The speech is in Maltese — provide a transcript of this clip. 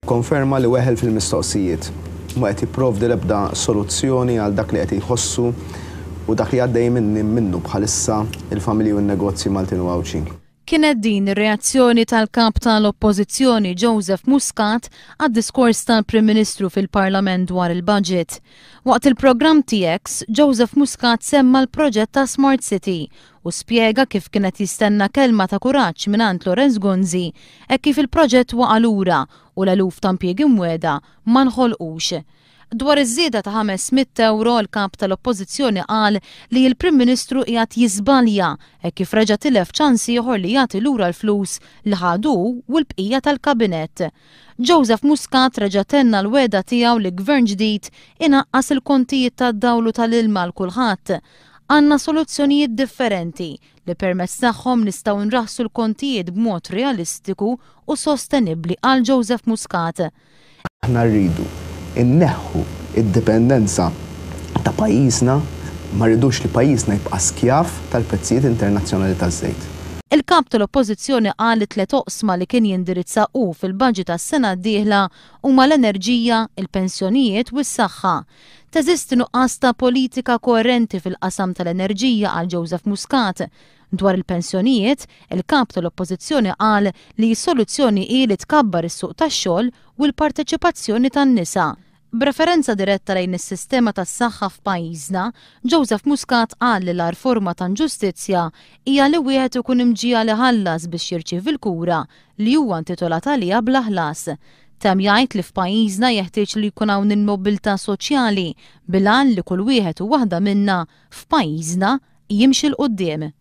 Konferma li weħel fil-mistoqsijiet. Mhu qed jipprovdi l-ebda soluzzjoni għal dak li qed jħossu u dak li għaddej minnu bħalissa il-familji u n-negozji Maltin u Għawdxin. Kienet din ir-reazzjoni tal-kap tal-Oppożizzjoni Joseph Muscat għad-diskors tal-Prim Ministru fil-Parlament dwar il-budget. Waqt il-programm TX, Joseph Muscat semma l-proġett ta' Smart City u spjega kif kienet jistenna kelma ta' kuraġġ mingħand Lawrence Gonzi e kif il-proġett waqa' lura u l-eluf ta' impjiegi mwiegħda ma nħolqux. Dwar iż-żieda ta' 500 euro, l-kap tal-Oppożizzjoni qal li l-Prim Ministru qiegħed jiżbalja e kif reġa' tilef ċans ieħor li jagħti lura l-flus li ħadu u l-bqija tal-kabinett. Joseph Muscat reġa' tenna l-wegħda tiegħu li gvern ġdid inaqqas il-kontijiet tad-dawl u tal-ilma għal kulħadd. Għandna soluzzjonijiet differenti li permezz tagħhom nistgħu nraħsu l-kontijiet b'mod realistiku u sostenibbli, qal Joseph Muscat. Aħna rridu inneħħu id-dipendenza ta' pajjiżna, ma rridux li pajjiżna jibqa' skjav tal-prezzijiet internazzjonali taż-żejt. Il-kap tal-Oppożizzjoni qal li tliet oqsma li kien jindirizza hu fil-budget tas-sena d-dieħla huma l-enerġija, il-pensjonijiet u s-saħħa. Teżisti nuqqas ta' politika koerenti fil-qasam tal-enerġija, qal Joseph Muscat. Dwar il-pensjonijiet, il-kap tal-Oppożizzjoni qal li s-soluzzjoni hi li tkabbar is-suq tax-xogħol u l-parteċipazzjoni tan-nisa. B'referenza diretta lejn is-sistema tas-saħħa f'pajjiżna, Joseph Muscat qal li l-agħar forma ta' inġustizzja hija li wieħed ikun imġiegħel iħallas biex jirċievi l-kura li huwa intitolat għaliha bla ħlas. Temm jgħid li f'pajjiżna jeħtieġ li jkun hawn il-mobilità soċjali bil-għan li kull wieħed u waħda minna f'pajjiżna jimxi 'l quddiem.